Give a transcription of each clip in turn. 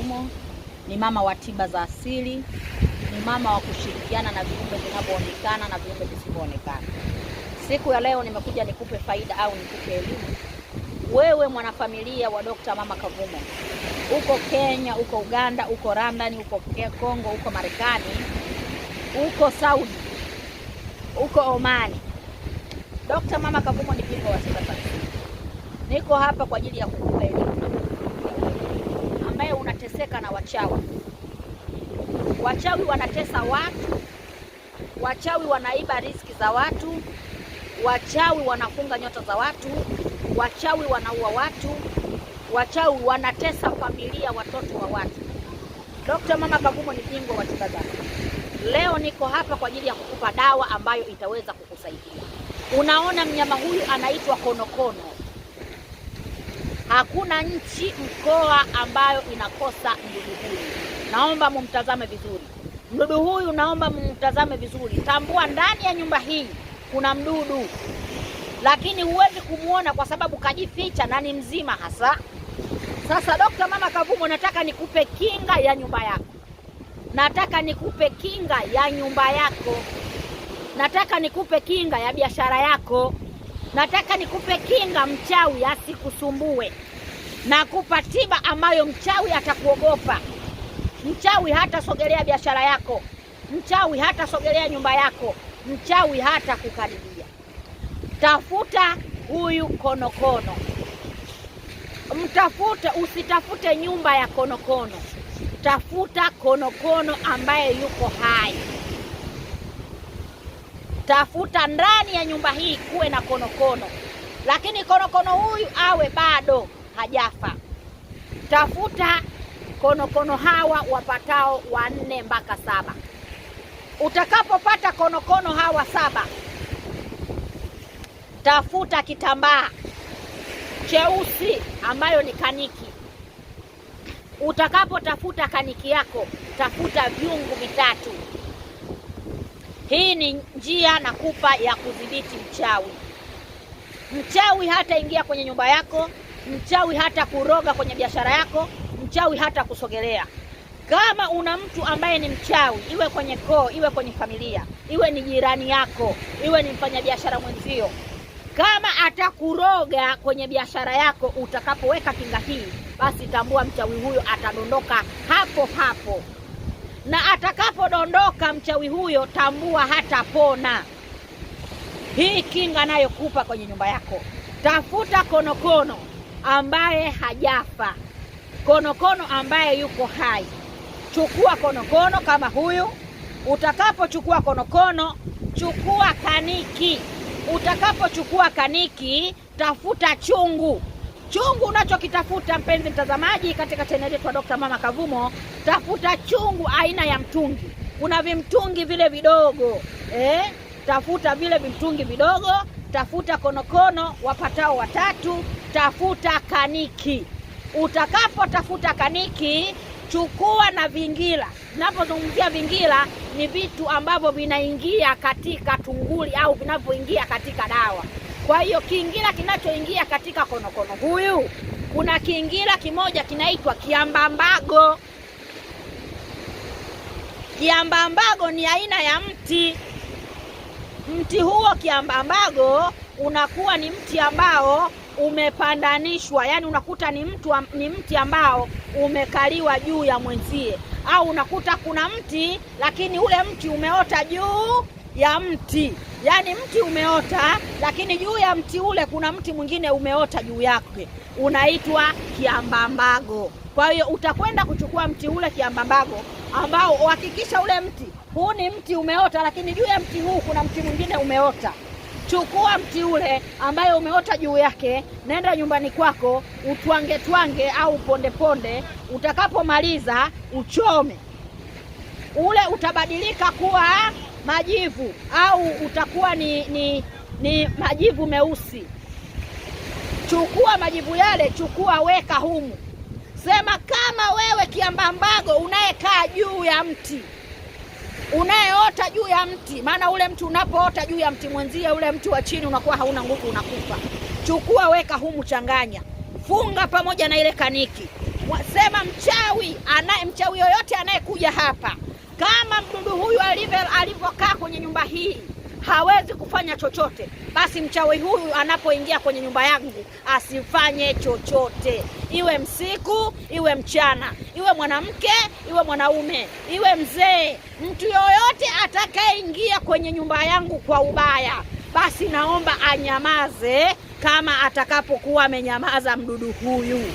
Kavumo, ni mama wa tiba za asili, ni mama wa kushirikiana na viumbe vinavyoonekana na viumbe visivyoonekana. Siku ya leo nimekuja nikupe faida au nikupe elimu wewe mwanafamilia wa Dr. Mama Kavumo, uko Kenya, uko Uganda, uko London, uko Kongo, uko Marekani, uko Saudi, uko Omani. Dr. Mama Kavumo ni bingwa wa tiba za asili. Niko hapa kwa ajili ya kukupa elimu na kukufunza ambaye unateseka na wachawi. Wachawi wanatesa watu, wachawi wanaiba riziki za watu, wachawi wanafunga nyota za watu, wachawi wanaua watu, wachawi wanatesa familia, watoto wa watu. Dr. Mama Kavumo ni bingwa wa tiba za asili. Leo niko hapa kwa ajili ya kukupa dawa ambayo itaweza kukusaidia. Unaona, mnyama huyu anaitwa konokono. Hakuna nchi, mkoa ambayo inakosa mdudu huyu. Naomba mumtazame vizuri mdudu huyu, naomba mumtazame vizuri. Tambua ndani ya nyumba hii kuna mdudu, lakini huwezi kumwona kwa sababu kajificha na ni mzima hasa. Sasa Dokta Mama Kavumo, nataka nikupe kinga ya nyumba yako, nataka nikupe kinga ya nyumba yako, nataka nikupe kinga ya biashara yako, nataka nikupe kinga mchawi asikusumbue. Nakupa tiba ambayo mchawi atakuogopa. Mchawi hatasogelea biashara yako, mchawi hatasogelea nyumba yako, mchawi hata kukaribia. Tafuta huyu konokono, mtafute. Usitafute nyumba ya konokono, tafuta konokono ambaye yuko hai. Tafuta ndani ya nyumba hii kuwe na konokono, lakini konokono huyu awe bado hajafa. Tafuta konokono hawa wapatao 4 mpaka 7. Utakapopata konokono hawa 7, tafuta kitambaa cheusi ambayo ni kaniki. Utakapotafuta kaniki yako, tafuta vyungu 3. Hii ni njia nakupa ya kudhibiti mchawi. Mchawi hataingia kwenye nyumba yako, mchawi hata kuroga kwenye biashara yako, mchawi hata kusogelea. Kama una mtu ambaye ni mchawi, iwe kwenye koo, iwe kwenye familia, iwe ni jirani yako, iwe ni mfanyabiashara mwenzio, kama atakuroga kwenye biashara yako, utakapoweka kinga hii, basi tambua mchawi huyo atadondoka hapo hapo, na atakapodondoka mchawi huyo, tambua hatapona. Hii kinga nayokupa kwenye nyumba yako, tafuta konokono ambaye hajafa, konokono ambaye yuko hai. Chukua konokono kama huyu. Utakapochukua konokono, chukua kaniki. Utakapochukua kaniki, tafuta chungu. Chungu unachokitafuta mpenzi mtazamaji, katika chaneli yetu ya Dr. Mama Kavumo, tafuta chungu aina ya mtungi. Kuna vimtungi vile vidogo tafuta vile vimtungi vidogo, tafuta konokono wapatao 3, tafuta kaniki. Utakapotafuta kaniki, chukua na vingila. Ninapozungumzia vingila ni vitu ambavyo vinaingia katika tunguli au vinavyoingia katika dawa. Kwa hiyo kingila kinachoingia katika konokono huyu, kuna kingila kimoja kinaitwa kiambambago. Kiambambago ni aina ya mti. Mti huo kiambambago unakuwa ni mti ambao umepandanishwa, yani unakuta ni mti ambao umekaliwa juu ya mwenzie, au unakuta kuna mti lakini ule mti umeota juu ya mti, yani mti umeota lakini juu ya mti ule kuna mti mwingine umeota juu yake, unaitwa kiambambago. Kwa hiyo utakwenda kuchukua mti ule kiambambago, ambao uhakikisha ule mti huu ni mti umeota, lakini juu ya mti huu kuna mti mwingine umeota. Chukua mti ule ambaye umeota juu yake, nenda nyumbani kwako utwange twange au ponde ponde. Utakapomaliza uchome ule, utabadilika kuwa majivu au utakuwa ni majivu meusi. Chukua majivu yale, chukua weka humu, sema kama wewe kiambambago unayekaa juu ya mti, unayeota juu ya mti, maana ule mti unapoota juu ya mti mwenzie, ule mti wa chini unakuwa hauna nguvu, unakufa. Chukua weka humu, changanya, funga pamoja na ile kaniki. Sema mchawi anaye, mchawi yoyote anayekuja hapa, kama mdudu huyu alivyokaa kwenye nyumba hii hawezi kufanya chochote, basi mchawi huyu anapoingia kwenye nyumba yangu asifanye chochote, iwe msiku iwe mchana, iwe mwanamke iwe mwanaume iwe mzee, mtu yoyote atakayeingia kwenye nyumba yangu kwa ubaya, basi naomba anyamaze kama atakapokuwa amenyamaza mdudu huyu.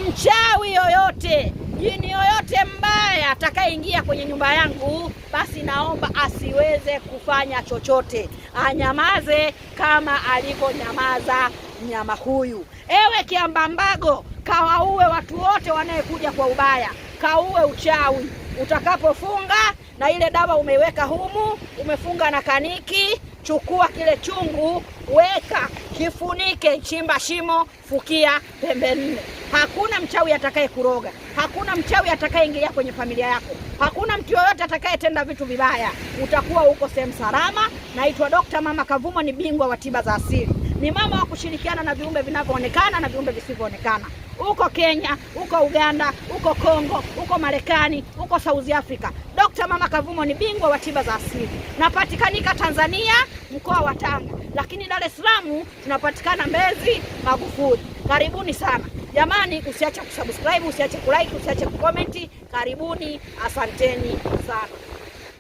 Mchawi yoyote, jini yoyote mbaya atakayeingia kwenye nyumba yangu, basi naomba asiweze kufanya chochote, anyamaze kama alivyonyamaza mnyama huyu. Ewe kiambambago, kawaue watu wote wanayekuja kwa ubaya, kauwe uchawi. Utakapofunga na ile dawa umeiweka humu, umefunga na kaniki, chukua kile chungu, weka, kifunike, chimba shimo, fukia pembe nne. Hakuna mchawi atakaye kuroga, hakuna mchawi atakayeingilia kwenye familia yako, hakuna mtu yoyote atakayetenda vitu vibaya. Utakuwa uko sehemu salama. Naitwa Dokta Mama Kavumo, ni bingwa wa tiba za asili, ni mama wa kushirikiana na viumbe vinavyoonekana na viumbe visivyoonekana. Uko Kenya, uko Uganda, uko Kongo, uko Marekani, uko South Africa. Dokta Mama Kavumo ni bingwa wa tiba za asili. Napatikanika Tanzania, mkoa wa Tanga, lakini Dar es Salaam tunapatikana Mbezi Magufuli. Karibuni sana jamani, usiache kusubscribe, usiache kulike, usiache kucomment. Karibuni, asanteni sana.